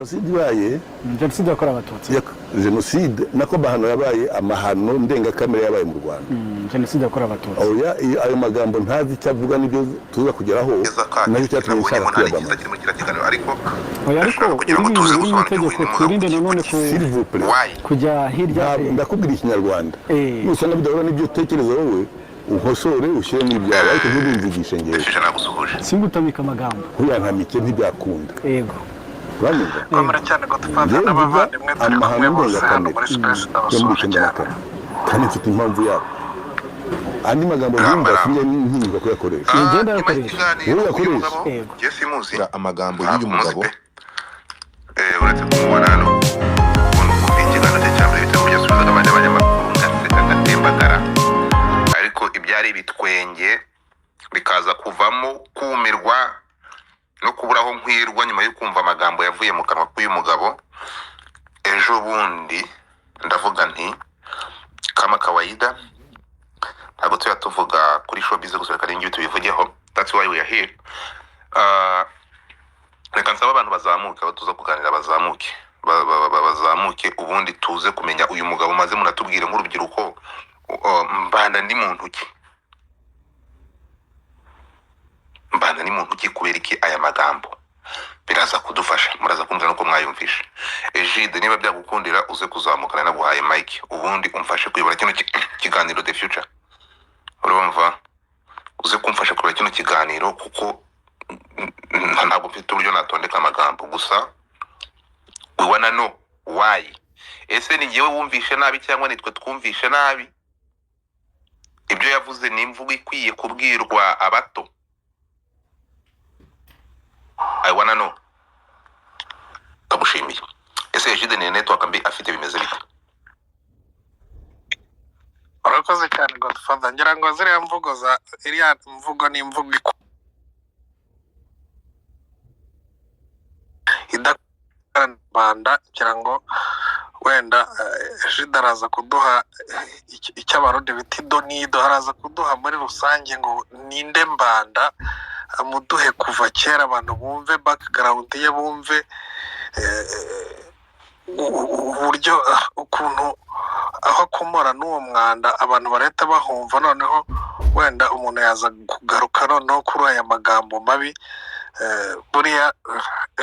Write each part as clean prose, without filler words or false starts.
Jenoside ibaye, Jenoside yakorewe Abatutsi. Jenoside nako amahano yabaye, amahano ndengakamere yabaye mu Rwanda. Jenoside yakorewe Abatutsi. Oya, ayo magambo ntazi icyo avuga, nibyo tuza kugeraho. Keza kacu Nacyo cyatumye nabonye nshaka ngo nta n'ikiza kwiyamamaza. kiri muri kiriya kiganiro, ariko Oya, ariko ndashaka kugira ngo ibi tuze bintu biri mu gusobanukirwa itegeko, uyu twirinde mugabo. nanone ku S'il vous plaît. Why? Kujya hirya. Ntabwo ndakubwira Ikinyarwanda. Nusanga bidahura n'ibyo utekereza wowe, unkosore, ushyire n'ibyawe, ariko ntubimvugishe ngewe. Shije, nagusuhuje. Singutamika amagambo. Ntuyankamike, ntibyakunda. Yego. Uranyumva? Komera cyane, Godfather. Njyewe mvuga N'abavandimwe turi kumwe amahano bose hano ndengakamere muri space, yo muri ndabasuhuje icyenda na cyane. kane, kandi mfite impamvu yabo. Andi magambo ntumva, Ramba. sinjya ntinyuka kuyakoresha. Ngenda Nyuma yakoresha. y'ikiganiro Wowe uyu yakoresha. mugabo, Yego. njye simuzi. Amagambo Ntabwo y'uyu muzi mugabo. pe. Uretse kumubona hano, ukuntu ikiganiro cye cya mbere bitewe n'uburyo yasubizaga abandi banyamakuru, ngaseka ngatembagara, ariko ibyari ibitwenge bikaza kuvamo kumirwa no kubura aho nkwirwa nyuma yo kumva amagambo yavuye mu kanwa k'uyu mugabo ejo bundi. Ndavuga nti kama kawaida, ntabwo tuba tuvuga kuri showbiz gusa, reka n'ibyo tubivugeho. That's why we are here. Reka nsaba abantu bazamuke, abo tuza kuganira bazamuke. Bazamuke, ubundi tuze kumenya uyu mugabo, maze munatubwire nk'urubyiruko, Mbanda ni muntu ki? Mbanda ni muntu ki? Kubera iki aya magambo? Biraza kudufasha, muraza kumvira nuko mwayumvishe. Egide, niba byagukundira uze kuzamukana, naguhaye mike, ubundi umfashe kuyobora kino kiganiro. The future, urumva, uze kumfasha kuyobora kino kiganiro, kuko ntabwo mfite uburyo natondeka amagambo gusa. We wanna know why. Ese ni njyewe wumvishe nabi cyangwa nitwe twumvishe nabi? Ibyo yavuze ni imvugo ikwiye kubwirwa abato? I wanna know. Ndagushimiye. Ese Egide ni network mbi afite? Bimeze bite? Urakoze cyane, Godfather. Ngira ngo ziriya mvugo za iriya mvugo ni imvugo idakanda. Ngira ngo wenda Jide araza kuduha icyo Abarundi bita idonido, araza kuduha muri rusange ngo ninde Mbanda, amuduhe kuva kera, abantu bumve background ye, bumve uburyo, ukuntu aho akomora n'uwo mwanda, abantu barahita bahumva. Noneho wenda umuntu yaza kugaruka noneho kuri aya magambo mabi. Buriya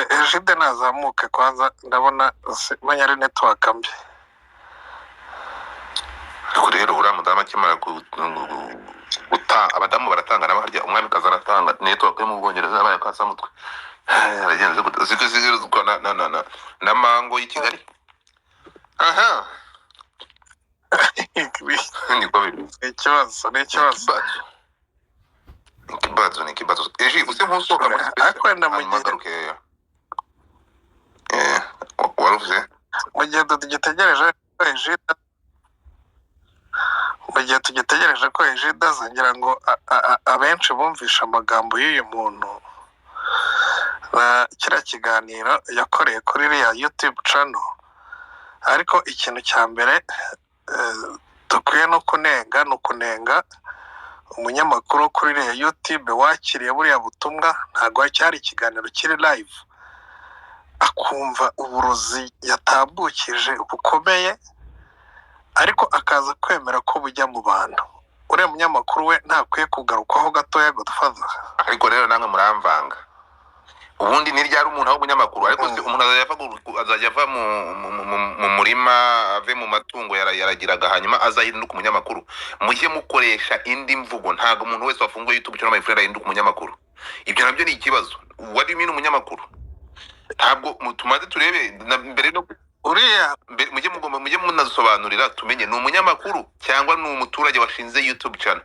Ejide nazamuke kwanza, ndabona menya ari network mbi. Ariko rero uriya mudamu akimara guta, abadamu baratanga nabo, harya umwamikazi aratanga. Network yo mu Bwongereza yabaye akasamutwe. Aragenze gute? Ziko na mango y'i Kigali, aha niko bimeze. Ikibazo ni ikibazo. Ikibazo, ikibazo ni ikibazo. Eji, use nk'usohoka muri space, Ariko wenda mu hanyuma gihe agaruke. Waruvuze. Mu gihe tugitegereje ko Ejide, mu gihe tugitegereje ko Ejide aza, ngira ngo abenshi bumvishe amagambo y'uyu muntu na kiriya kiganiro yakoreye kuri iriya YouTube channel. Ariko ikintu cya mbere dukwiye no kunenga ni ukunenga umunyamakuru wo kuri iriya YouTube wakiriye buriya butumwa. Ntabwo cyari ikiganiro kiri live, akumva uburozi yatambukije bukomeye, ariko akaza kwemera ko bujya mu bantu. Uriya munyamakuru we ntakwiye kugarukwaho gatoya, Godfather? Ariko rero namwe muramvanga. Ubundi ni ryari umuntu aho umunyamakuru? Ariko se umuntu azajya ava azajya ava mu murima, ave mu matungo yaragiraga, hanyuma azahinduka umunyamakuru? Mujye mukoresha indi mvugo. Ntabwo umuntu wese wafunguye YouTube cyangwa my friend ahinduka umunyamakuru. Ibyo nabyo ni ikibazo. What do you mean umunyamakuru? Ntabwo tumaze turebe mbere no Uriya mbere, mujye mugomba mujye munasobanurira tumenye ni umunyamakuru cyangwa ni umuturage washinze YouTube channel.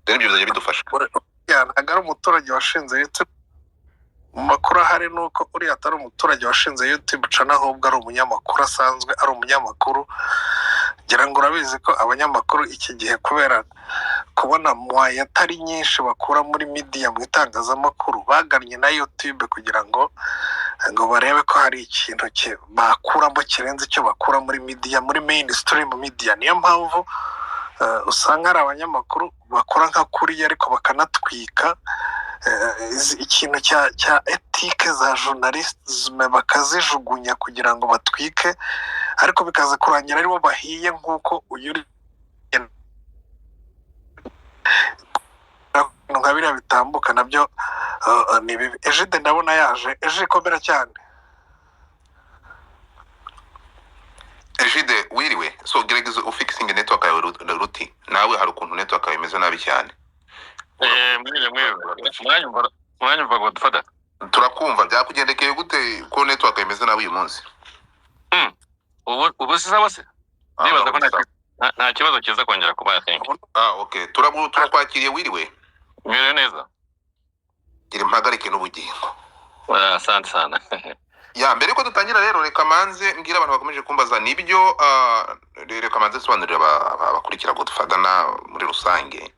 Rero ibyo bizajya bidufasha. Uriya ntabwo ari umuturage washinze YouTube. Mu makuru ahari ni uko uriya atari umuturage washinze YouTube channel, ahubwo ari umunyamakuru, asanzwe ari umunyamakuru. Ngira ngo urabizi ko abanyamakuru iki gihe, kubera kubona moyens atari nyinshi bakura muri media, mu itangazamakuru, bagannye na YouTube kugira ngo barebe ko hari ikintu bakuramo kirenze icyo bakura muri media, muri mainstream media. Niyo mpamvu usanga hari abanyamakuru bakora nka kuriya, ariko bakanatwika. Ikintu cya éthique za journalisme bakazijugunya kugira ngo batwike, ariko bikaza kurangira aribo bahiye, nk'uko uyu uri nka biriya bitambuka nabyo ni bibi. Ejide ndabona yaje. Eje, ikomera cyane. Ejide, wiriwe. So gerageza ufixinge network yawe, Ruti. Nawe hari ukuntu network yawe imeze nabi cyane. Mwiriwe, mwiriwe, mwanyumva, mwanyumva, Godfather? Turakumva. Byakugendekeye gute ko network imeze nabi uyu munsi? Ubu si sawa se? Ah, Ndibaza ko sawa. nta kibazo kiza kongera kuba, I think. Ah, okay, turakwakiriye. Wiriwe. Mwiriwe neza. Gira impagarike n'ubugingo. Ah, asante sana. Ya mbere ko dutangira rero, reka manze mbwira abantu bakomeje kumbaza nibyo. Reka manze nsobanurire abakurikira Godfather na muri rusange.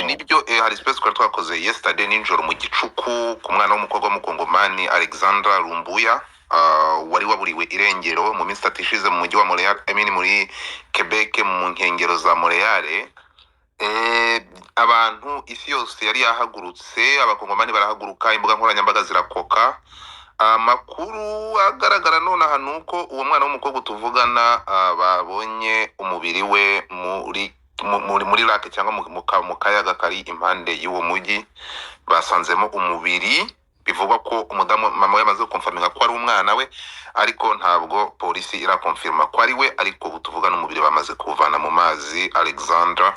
Nibyo, hari space twari twakoze yesterday nijoro mu gicuku ku mwana w'umukobwa w'umukongomani Alexandra Lumbuya, wari waburiwe irengero mu minsi 3 ishize mu mujyi wa Montreal, I mean muri Quebec, mu nkengero za Montreal. Abantu isi yose yari yahagurutse, abakongomani barahaguruka, imbuga nkoranyambaga zirakoka. Amakuru agaragara nonaha ni uko uwo mwana w'umukobwa tuvugana, babonye umubiri we muri lake cyangwa mu kayaga kari impande y'uwo mujyi. Basanzemo umubiri, bivugwa ko umudamu mama we yamaze gukonfirminga ko ari umwana we, ariko ntabwo polisi irakonfirma ko ari we. Ariko ubu tuvugana umubiri bamaze kuwuvana mu mazi. Alexandra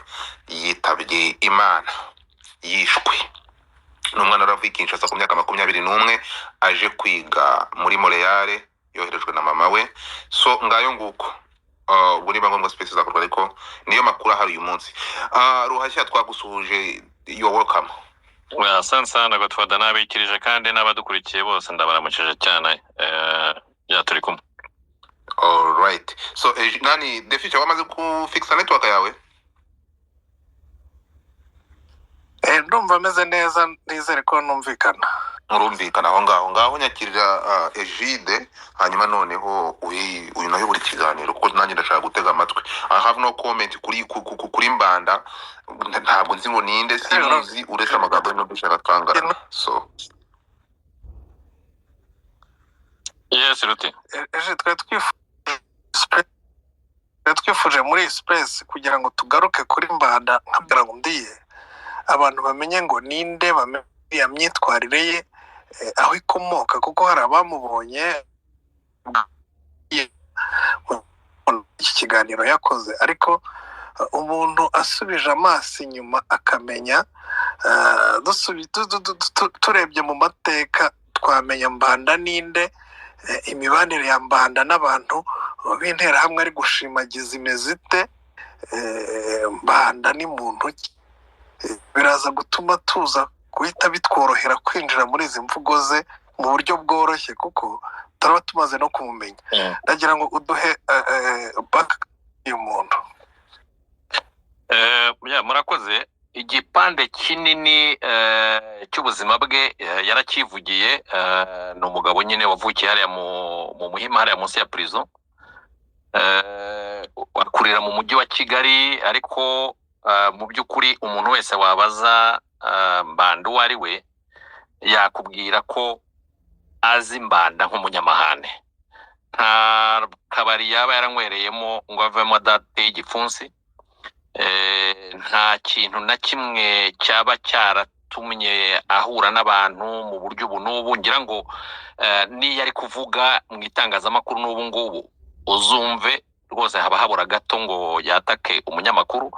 yitabye Imana, yishwe. Ni umwana wari avuye i Kinshasa ku myaka 21, aje kwiga muri Montreal, yoherejwe na mama we. So ngayo nguko. Ubwo niba ngombwa space izakorwa, ariko niyo makuru ahari uyu munsi. Ruhashya, twagusuhuje, you are welcome. Well, asante sana, Godfather. Nabikirije kandi n'abadukurikiye bose ndabaramukije cyane. Ya, turi kumwe. Alright, so nani, the future, wamaze kufixa network yawe? Ndumva ameze neza, nizere ko numvikana. Murumvikana aho ngaho. Nyakirira Egide, hanyuma noneho uyu nayo buri kiganiro, kuko nanjye ndashaka gutega amatwi. I have no comment kuri Mbanda. Ntabwo nzi ngo ninde, simuzi, uretse amagambo ye no gushaka twangarana, so Yes, Ruti. Eje, twari twifuje muri iyi space kugira ngo tugaruke kuri Mbanda, nkabwira ngo ndiye abantu bamenye ngo ninde, bamenye iya myitwarire ye, aho ikomoka, kuko hari abamubonye iki kiganiro yakoze, ariko umuntu asubije amaso inyuma akamenya, turebye mu mateka twamenya Mbanda ninde, imibanire ya Mbanda n'abantu b'interahamwe ari gushimagiza imeze ite, Mbanda ni muntu ki? Biraza gutuma tuza guhita bitworohera kwinjira muri izi mvugo ze mu buryo bworoshye, kuko turaba tumaze no kumumenya. Ndagira ngo uduhe back y'uyu muntu. Ya, murakoze. Igipande kinini cy'ubuzima bwe yarakivugiye. Ni umugabo nyine wavukiye hariya mu Muhima, hariya munsi ya prison, akurira mu mujyi wa Kigali. Ariko mu by'ukuri umuntu wese wabaza Mbanda uwo ari we, yakubwira ko azi Mbanda nk'umunyamahane. Nta kabari yaba yaranywereyemo ngo avemo adateye igipfunsi. Nta kintu na kimwe cyaba cyaratumye ahura n'abantu mu buryo ubu n'ubu. Ngira ngo n'iyo ari kuvuga mu itangazamakuru n'ubu ngubu, uzumve rwose haba habura gato ngo yatake umunyamakuru.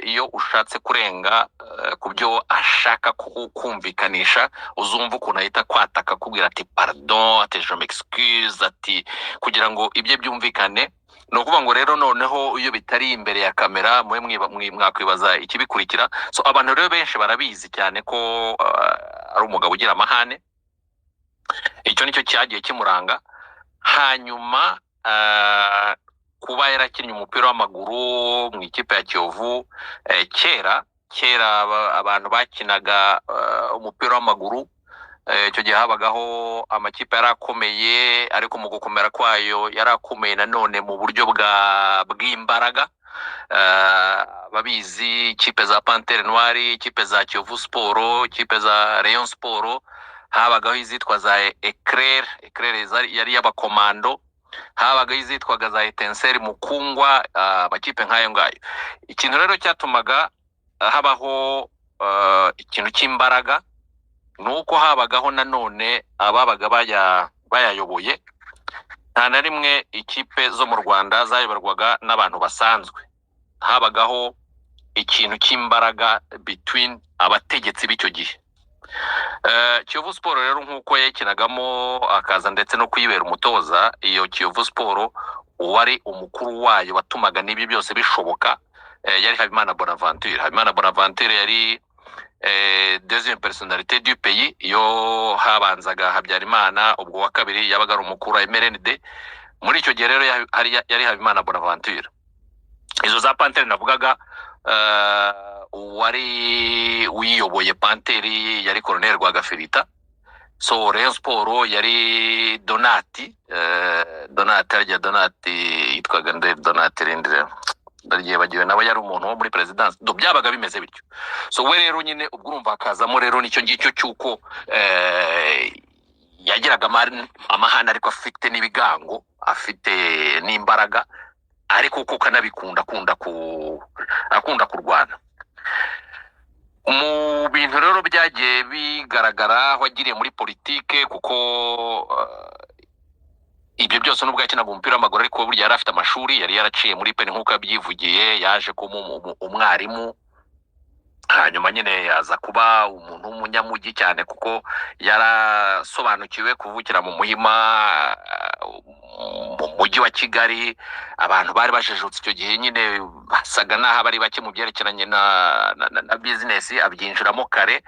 Iyo ushatse kurenga ku byo ashaka kumvikanisha, uzumva ukuntu ahita kwataka, akubwira ati "Pardon", ati "Je m'excuse", ati kugira ngo ibye byumvikane. Ni ukuvuga ngo rero noneho iyo bitari imbere ya kamera, mube mwakwibaza ikibikurikira. So abantu rero benshi barabizi cyane ko ari umugabo ugira amahane. Icyo nicyo cyagiye kimuranga. Hanyuma kuba yarakinnye umupira w'amaguru mu ikipe ya Kiyovu, kera kera abantu bakinaga umupira w'amaguru, icyo gihe habagaho amakipe yari akomeye, ariko mu gukomera kwayo yari akomeye nanone mu buryo bwa bw'imbaraga. Ababizi ikipe za Panthère Noire, ikipe za Kiyovu Sport, ikipe za Rayon Sport, habagaho izitwa za Eclair. Eclair yari iy'abakomando. Habagaho izitwaga za Etincelle Mukungwa, amakipe nk'ayo ngayo. Ikintu rero cyatumaga habaho ikintu cy'imbaraga ni uko habagaho nanone ababaga bayayoboye. Nta na rimwe ikipe zo mu Rwanda zayoborwaga n'abantu basanzwe. Habagaho ikintu cy'imbaraga between abategetsi b'icyo gihe. Kiyovu Sport rero, nk'uko yayikinagamo akaza ndetse no kuyibera umutoza, iyo Kiyovu Sport uwari umukuru wayo watumaga n'ibyo byose bishoboka yari Habimana Bonaventure. Habimana Bonaventure yari deuxième personnalité du pays. Iyo habanzaga Habyarimana, ubwo wa kabiri yabaga ari umukuru wa MRND. Muri icyo gihe rero yari Habimana Bonaventure. Izo za Panthère navugaga, uwari uyiyoboye Panthère yari Colonel Rwagafirita. So Rayon Sport yari Donati, Donati harya Donati yitwaga nde? Donati rindire, ndaryibagiwe. Nawe yari umuntu wo muri perezidansi. Do byabaga bimeze bityo. So we rero nyine ubwo urumva hakazamo rero nicyo ngicyo cy'uko yagiraga amahane, ariko afite n'ibigango, afite n'imbaraga, ariko kuko anabikunda, akunda kurwana. Mu bintu rero byagiye bigaragara aho agiriye muri politike, kuko ibyo byose nubwo yakinaga umupira w'amaguru, ariko burya yari afite amashuri, yari yaraciye muri PEN nk'uko yabyivugiye. Yaje kuba umwarimu, hanyuma nyine yaza kuba umuntu w'umunyamujyi cyane, kuko yarasobanukiwe kuvukira mu Muhima, mu mujyi wa Kigali. Abantu bari bajijutse icyo gihe nyine basaga n'aho bari bake mu byerekeranye na bizinesi, abyinjiramo kare.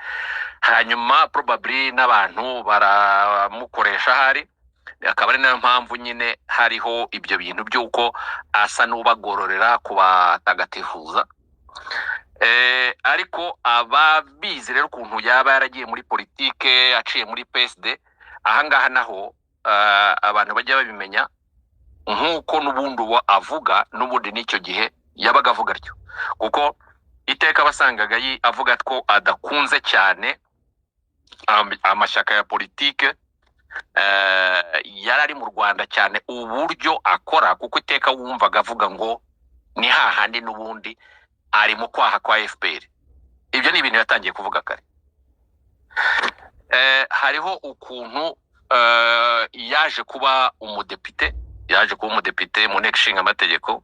Hanyuma probably n'abantu baramukoresha ahari, akaba ari nayo mpamvu nyine hariho ibyo bintu by'uko asa n'ubagororera kubatagatifuza. Ariko ababizi rero ukuntu yaba yaragiye muri politike aciye muri PSD, ahangaha naho abantu bajya babimenya, nk'uko n'ubundi uwo avuga n'ubundi n'icyo gihe yabaga avuga atyo, kuko iteka basangaga avuga ko adakunze cyane amashyaka ya politike yari ari mu Rwanda cyane uburyo akora, kuko iteka wumvaga avuga ngo ni hahandi n'ubundi ari mu kwaha kwa FPR. Ibyo ni ibintu yatangiye kuvuga kare. Hariho ukuntu yaje kuba umudepite mu nteko ishinga amategeko.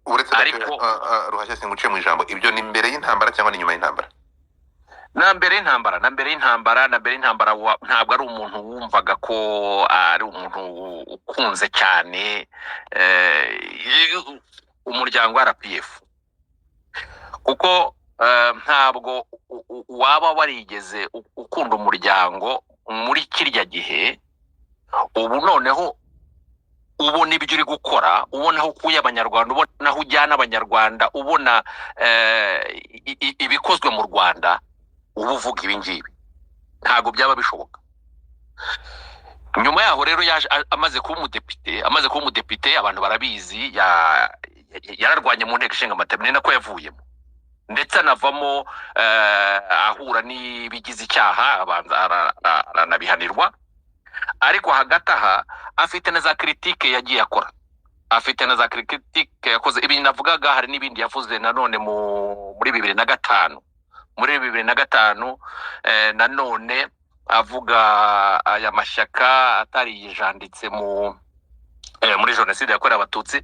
Uretse Ariko- Ruhashya, singuciye mu ijambo, ibyo ni mbere y'intambara cyangwa ni nyuma y'intambara? Na mbere y'intambara, na mbere y'intambara, na mbere y'intambara. Ntabwo ari umuntu wumvaga ko ari umuntu ukunze cyane umuryango wa RPF, kuko ntabwo waba warigeze ukunda umuryango muri kirya gihe. Ubu noneho ubona ibyo uri gukora, ubona aho ukuye Abanyarwanda, ubona aho ujyana Abanyarwanda, ubona ibikozwe mu Rwanda, uba uvuga ibi ngibi ntabwo byaba bishoboka. Nyuma yaho rero yaje amaze kuba umudepite, abantu barabizi, yararwanye mu nteko ishinga amategeko, ni nako yavuyemo, ndetse anavamo ahura n'ibigize icyaha, abanza aranabihanirwa. Ariko hagati aha afite na za critique yagiye akora, afite na za critique yakoze. Ibi navugaga, hari n'ibindi yavuze nanone muri 2005, muri 2005 nanone avuga aya mashyaka atari yijanditse muri jenoside yakorewe Abatutsi,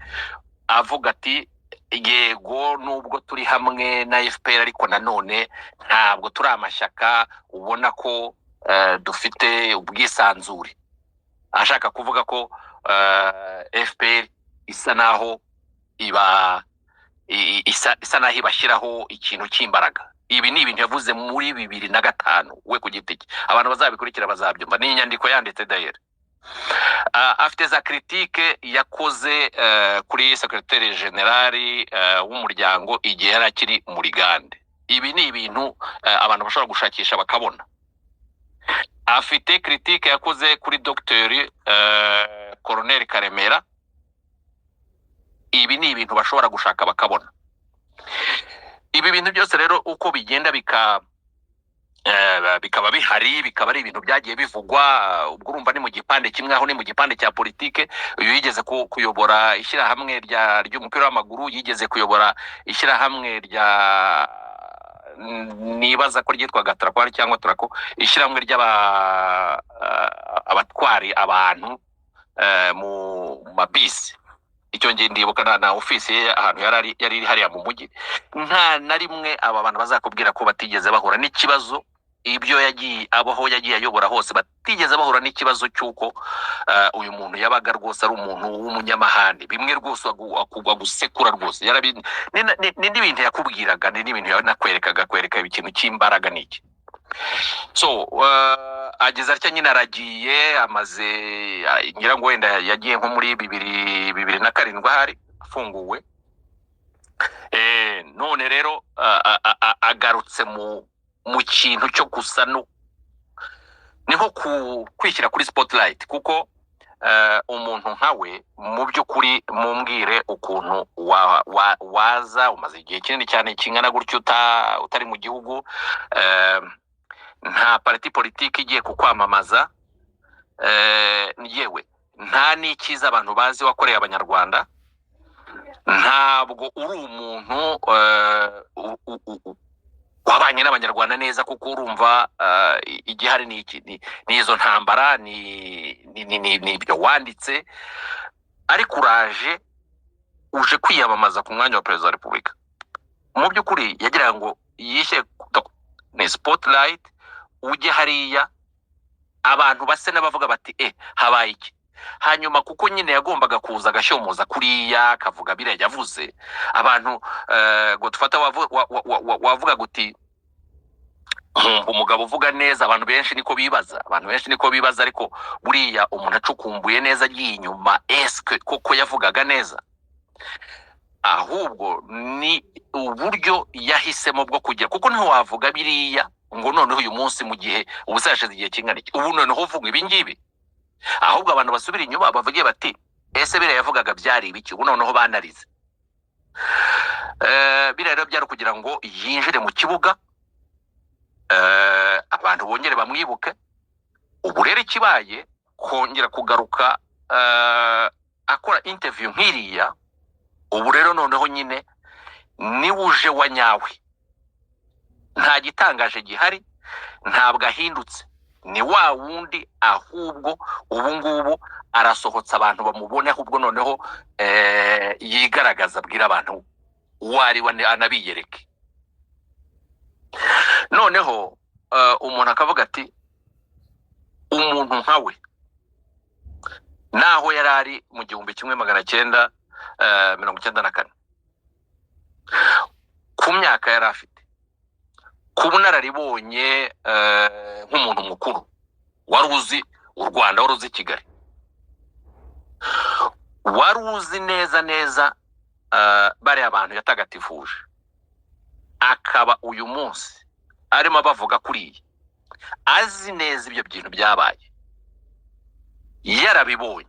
avuga ati: "Yego, nubwo turi hamwe na FPR, ariko nanone ntabwo turi amashyaka ubona ko dufite ubwisanzure." Ashaka kuvuga ko FPR isa naho iba isa naho ibashyiraho ikintu cy'imbaraga. Ibi ni ibintu yavuze muri 2005 we ku giti cye. Abantu bazabikurikira bazabyumva, ni inyandiko yanditse dayeri. Afite za critique yakoze kuri secrétaire général w'umuryango igihe yari akiri muri gande. Ibi ni ibintu abantu bashobora gushakisha bakabona. Afite critique yakoze kuri Dr Colonel Karemera. Ibi ni ibintu bashobora gushaka bakabona. Ibi bintu byose rero uko bigenda bikaba bihari, bikaba ari ibintu byagiye bivugwa. Ubwo urumva ni mu gipande kimwe, aho ni mu gipande cya politike. Uyu yigeze kuyobora ishyirahamwe ry'umupira w'amaguru, yigeze kuyobora ishyirahamwe rya, nibaza ko ryitwaga Tarakwari cyangwa Turako, ishyirahamwe ry'aba abatwari abantu mu mabisi. Icyo ngiye ndibuka na ofisi ye ahantu yari ari, yari iri hariya mu mujyi. Nta na rimwe aba bantu bazakubwira ko batigeze bahura n'ikibazo, ibyo yagiye abaho, yagiye ayobora hose, batigeze bahura n'ikibazo cy'uko uyu muntu yabaga rwose ari umuntu w'umunyamahane, bimwe rwose akugwa gusekura rwose. Ni n'ibintu yakubwiraga, ni n'ibintu yanakwerekaga, kwereka ikintu cy'imbaraga n'iki. So ageze atya nyine aragiye, amaze ngira ngo wenda yagiye nko muri 2007 ahari afunguwe. None rero agarutse mu kintu cyo gusa no ni nko kwishyira kuri spotlight, kuko umuntu nkawe mu by'ukuri, mumbwire ukuntu waza umaze igihe kinini cyane kingana gutyo utari mu gihugu, nta parti politique igiye kukwamamaza, yewe nta n'ikiza abantu bazi wakoreye Abanyarwanda. Ntabwo uri umuntu wabanye n'Abanyarwanda neza, kuko urumva igihari ni iki? Ni izo ntambara, ni ibyo wanditse. Ariko uraje uje kwiyamamaza ku mwanya wa perezida wa repubulika. Mu by'ukuri yagira ngo yishe ni spotlight, ujye hariya abantu base n'abavuga bati: "Eh, habaye iki?" Hanyuma kuko nyine yagombaga kuza agashomoza kuriya, akavuga biriya yavuze, abantu ngo tufata wavuga guti: "Nkumva umugabo uvuga neza." Abantu benshi niko bibaza, abantu benshi niko bibaza. Ariko buriya umuntu acukumbuye neza agiye inyuma, eske koko yavugaga neza? Ahubwo ni uburyo yahisemo bwo kugira, kuko ntiwavuga biriya ngo noneho uyu munsi, mu gihe ubu se hashize igihe kingana iki, ubu noneho uvuga ibi ngibi. Ahubwo abantu basubira inyuma bavuge bati: "Ese biriya yavugaga byari ibiki?" Ubu noneho banarize. Biriya rero byari kugira ngo yinjire mu kibuga, abantu bongere bamwibuke. Ubu rero ikibaye, kongera kugaruka akora interview nk'iriya, ubu rero noneho nyine niwe uje wa nyawe. Nta gitangaje gihari, ntabwo ahindutse, ni wa wundi. Ahubwo ubu ngubu arasohotse, abantu bamubone, ahubwo noneho yigaragaza, abwira abantu uwo ari we, anabiyereke. Noneho umuntu akavuga ati: "Umuntu nkawe, naho yari ari mu 1994, ku myaka yari afite, ku bunararibonye, nk'umuntu mukuru wari uzi u Rwanda, wari uzi Kigali, wari uzi neza neza bariya bantu yatagatifuje, akaba uyu munsi arimo abavuga kuriya, azi neza ibyo bintu byabaye, yarabibonye."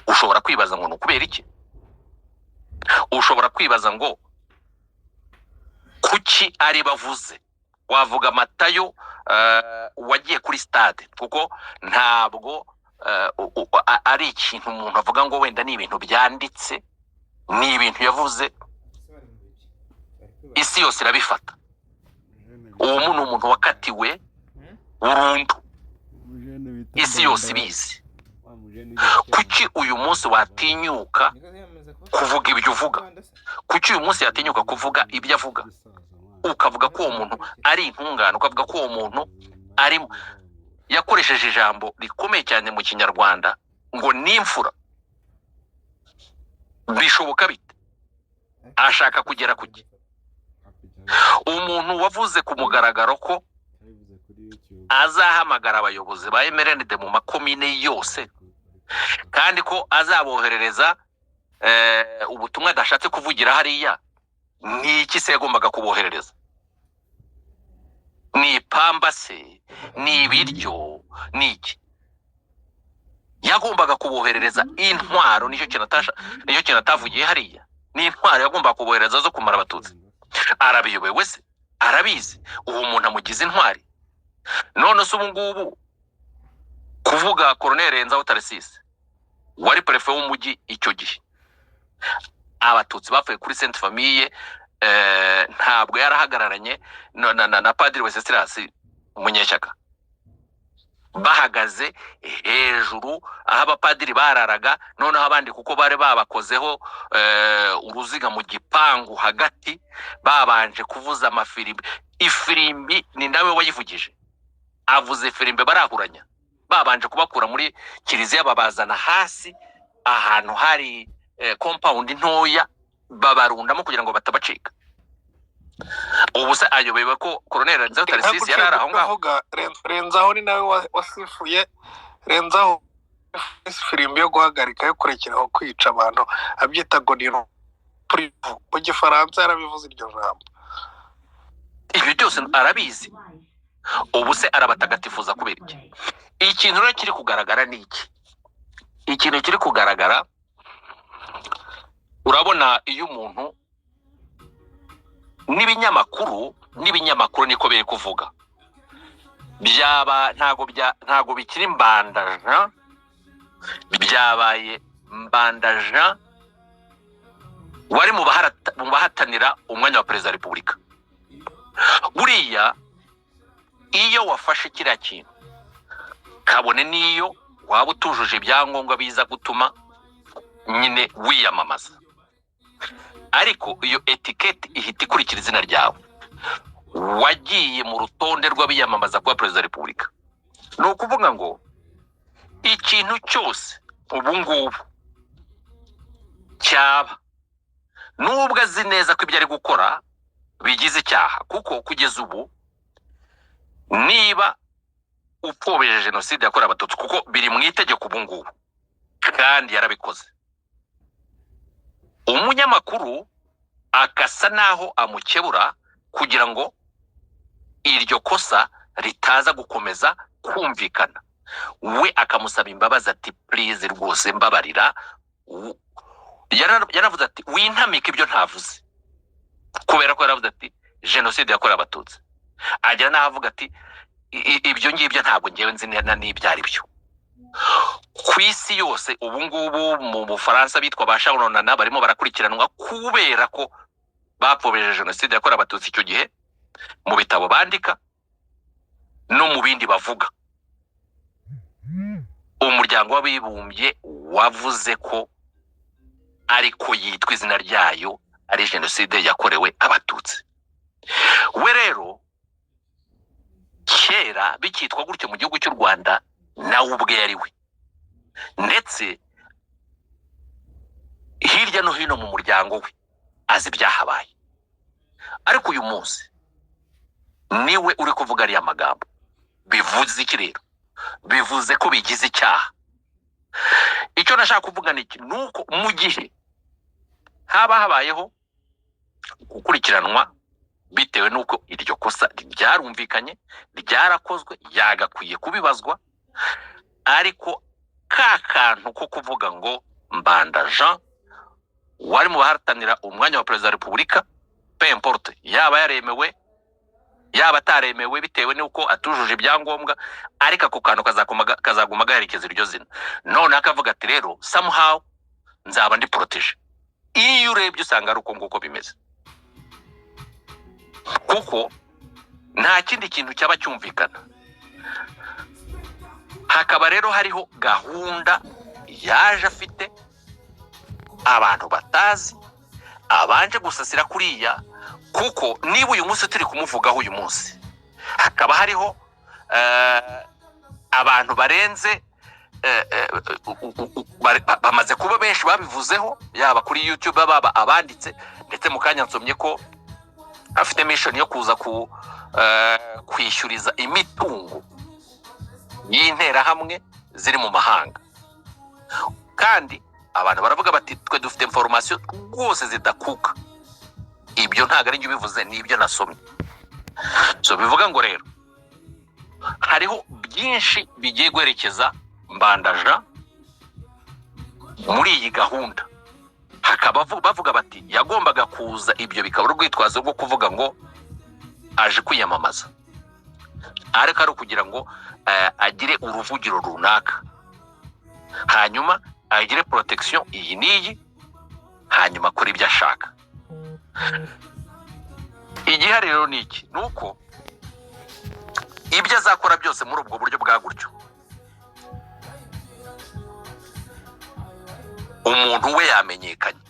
Ushobora kwibaza ngo ni ukubera iki? Ushobora kwibaza ngo kuki ari bavuze? Wavuga Matayo wagiye kuri stade, kuko ntabwo ari ikintu umuntu avuga ngo wenda ni ibintu byanditse, ni ibintu yavuze, isi yose irabifata. Uwo ni umuntu wakatiwe burundu, isi yose ibizi. Kuki uyu munsi watinyuka kuvuga ibyo uvuga? Kuki uyu munsi yatinyuka kuvuga ibyo avuga, ukavuga ko uwo muntu ari intungane, ukavuga ko uwo muntu ari, yakoresheje ijambo rikomeye cyane mu Kinyarwanda ngo ni imfura? Bishoboka bite? Ashaka kugera ku ki? Umuntu wavuze ku mugaragaro ko azahamagara abayobozi ba MRND mu makomine yose, kandi ko azaboherereza ubutumwa adashatse kuvugira hariya, ni iki se yagombaga kuboherereza? Ni ipamba se? Ni ibiryo? Ni iki? Yagombaga kuboherereza intwaro. Nicyo kintu atavugiye hariya, ni intwaro yagombaga kuboherereza zo kumara Abatutsi. Arabiyobewe se? Arabizi. Ubu umuntu amugize intwari. None se ubu ngubu kuvuga Koroneli Renzaho Tarisisi wari préfet w'umujyi icyo gihe Abatutsi bapfuye kuri Sainte Famille, ntabwo yarahagararanye na Padiri Wenceslas Munyeshyaka, bahagaze hejuru aho abapadiri bararaga, noneho abandi kuko bari babakozeho uruziga mu gipangu hagati, babanje kuvuza amafirimbi. Ifirimbi ni nawe wayivugije, avuze ifirimbi barahuranya, babanje kubakura muri kiliziya babazana hasi ahantu hari compound ntoya, babarundamo kugira ngo batabacika. Ubu se ayobewe ko Koroneli Renzaho Tarisisi yari ari aho ngaho? Kuvuga Renzaho ni nawe wasifuye, Renzaho ifirimbi yo guhagarika, yo kurekeraho kwica abantu, abyita ngo ni purivu mu Gifaransa, yarabivuze iryo jambo. Ibyo byose arabizi. Ubu se arabatagatifuza kubera iki? Ikintu rero kiri kugaragara ni iki? Ikintu kiri kugaragara, urabona iyo umuntu n'ibinyamakuru niko biri kuvuga, byaba ntago bikiri Mbanda Jean, byabaye Mbanda Jean wari mu bahatanira umwanya wa perezida wa repubulika. Buriya iyo wafashe kiriya kintu, kabone n'iyo waba utujuje ibyangombwa biza gutuma nyine wiyamamaza, ariko iyo étiquette ihita ikurikira izina ryawe, wagiye mu rutonde rw'abiyamamaza kuba perezida wa repubulika. Ni ukuvuga ngo ikintu cyose ubu ngubu cyaba, nubwo azi neza ko ibyo ari gukora bigize icyaha, kuko kugeza ubu niba upfobeje jenoside yakorewe Abatutsi, kuko biri mu itegeko ubu ngubu kandi yarabikoze, umunyamakuru agasa naho amukebura kugira ngo iryo kosa ritaza gukomeza kumvikana, we akamusaba imbabazi ati: "Please, rwose mbabarira." Yaravuze ati: "Wintamike ibyo ntavuze," kubera ko yaravuze ati jenoside yakorewe Abatutsi, agera n'aho avuga ati: "Ibyo ngibyo ntabwo ngewe nzi n'ibyo ari byo." Ku isi yose ubu ngubu, mu Bufaransa bitwa ba Charles barimo barakurikiranwa kubera ko bapfobeje jenoside yakorewe Abatutsi icyo gihe, mu bitabo bandika no mu bindi bavuga. Umuryango w'Abibumbye wavuze ko ariko yitwa izina ryayo ari jenoside yakorewe Abatutsi. We rero kera bikitwa gutyo mu gihugu cy'u Rwanda, nawe ubwe yari we, ndetse hirya no hino mu muryango we azi ibyahabaye. Ariko uyu munsi niwe uri kuvuga ariya magambo. Bivuze iki rero? Bivuze ko bigize icyaha. Icyo nashaka kuvuga ni iki? Ni uko mu gihe haba habayeho gukurikiranwa bitewe n'uko iryo kosa ryarumvikanye, ryarakozwe, yagakwiye kubibazwa. Ariko ka kantu ko kuvuga ngo Mbanda Jean wari mu bahatanira umwanya wa perezida wa repubulika, peu importe yaba yaremewe, yaba ataremewe, bitewe n'uko atujuje ibyangombwa, ariko ako kantu kazaguma gaherekeza iryo zina. Noneho akavuga ati: "Rero somehow nzaba ndi protégé." Iyo urebye usanga ari uko nguko bimeze, kuko nta kindi kintu cyaba cyumvikana. Hakaba rero hariho gahunda yaje afite abantu batazi, abanje gusasira kuriya, kuko niba uyu munsi turi kumuvugaho, uyu munsi hakaba hariho abantu barenze bamaze kuba benshi babivuzeho, yaba kuri YouTube, baba abanditse, ndetse mu kanya nsomye ko afite mission yo kuza kwishyuriza imitungo y'Interahamwe ziri mu mahanga. Kandi abantu baravuga bati: "Twe dufite information rwose zidakuka." Ibyo ntabwo ari njye ubivuze, ni ibyo nasomye. So bivuga ngo rero hariho byinshi bigiye guherekeza Mbanda Jean. Muri iyi gahunda hakaba bavuga bati yagombaga kuza, ibyo bikaba urwitwazo rwo kuvuga ngo aje kwiyamamaza, ariko ari ukugira ngo agire uruvugiro runaka, hanyuma agire protection iyi n'iyi, hanyuma akore ibyo ashaka. Igihari rero ni iki? Ni uko ibyo azakora byose muri ubwo buryo bwa gutyo, umuntu we yamenyekanye,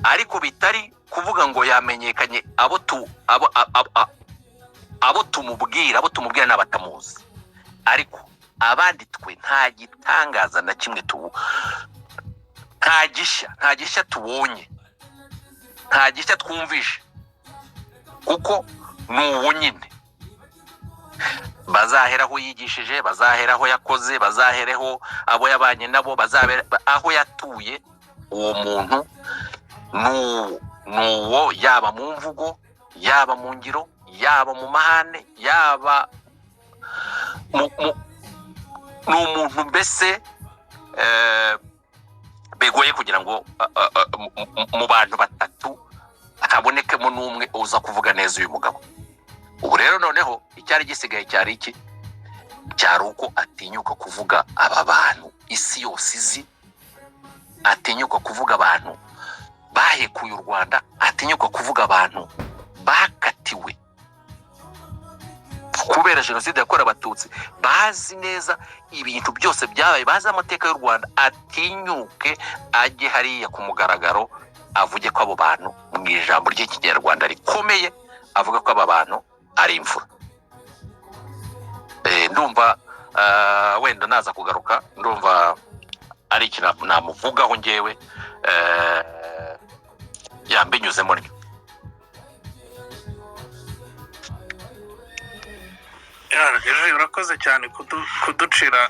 ariko bitari kuvuga ngo yamenyekanye abo tu abo abo, abo tumubwira n'abatamuzi, ariko abandi twe nta gitangaza na kimwe tubu, nta gishya tubonye, nta gishya twumvishe, kuko ni uwo nyine bazahera aho yigishije, bazahera aho yakoze, bazahereho abo yabanye nabo, bazahera aho yatuye. Uwo muntu ni uwo, yaba mu mvugo, yaba mu ngiro, yaba mu mahane, yaba ni umuntu mbese bigoye kugira ngo mu bantu batatu habonekemo n'umwe uza kuvuga neza uyu mugabo. Ubu rero noneho icyari gisigaye cyari iki? Cyari uko atinyuka kuvuga aba bantu isi yose izi, atinyuka kuvuga abantu bahekuye u Rwanda, atinyuka kuvuga abantu bakatiwe kubera jenoside yakorewe Abatutsi, bazi neza ibintu byose byabaye, bazi amateka y'u Rwanda, atinyuke ajye hariya ku mugaragaro avuge ko abo bantu, mu ijambo ry'Ikinyarwanda rikomeye, avuga ko aba bantu ari imfura. Ndumva wenda naza kugaruka, ndumva ari ikintu namuvugaho ngewe, yambinyuzemo ntyo. Ejo urakoze cyane kuducira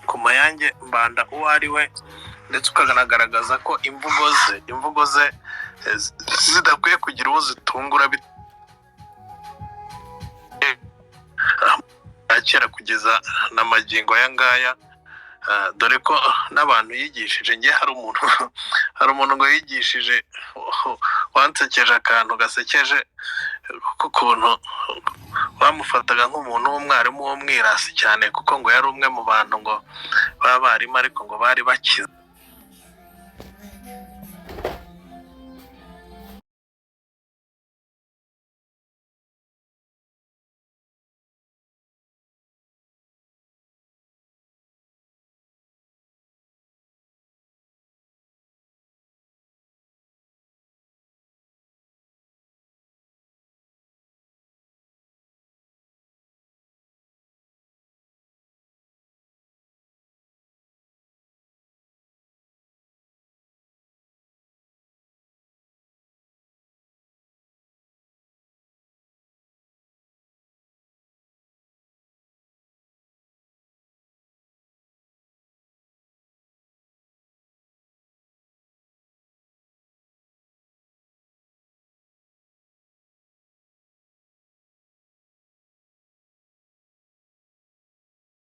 ku mayange Mbanda uwo ari we, ndetse ukanagaragaza ko imvugo ze zidakwiye kugira uwo zitungura kera kugeza na magingo aya ngaya, dore ko n'abantu yigishije. Nge hari umuntu ngo yigishije wansekeje akantu gasekeje k'ukuntu bamufataga nk'umuntu w'umwarimu w'umwirasi cyane, kuko ngo yari umwe mu bantu ngo b'abarimu, ariko ngo bari bakize.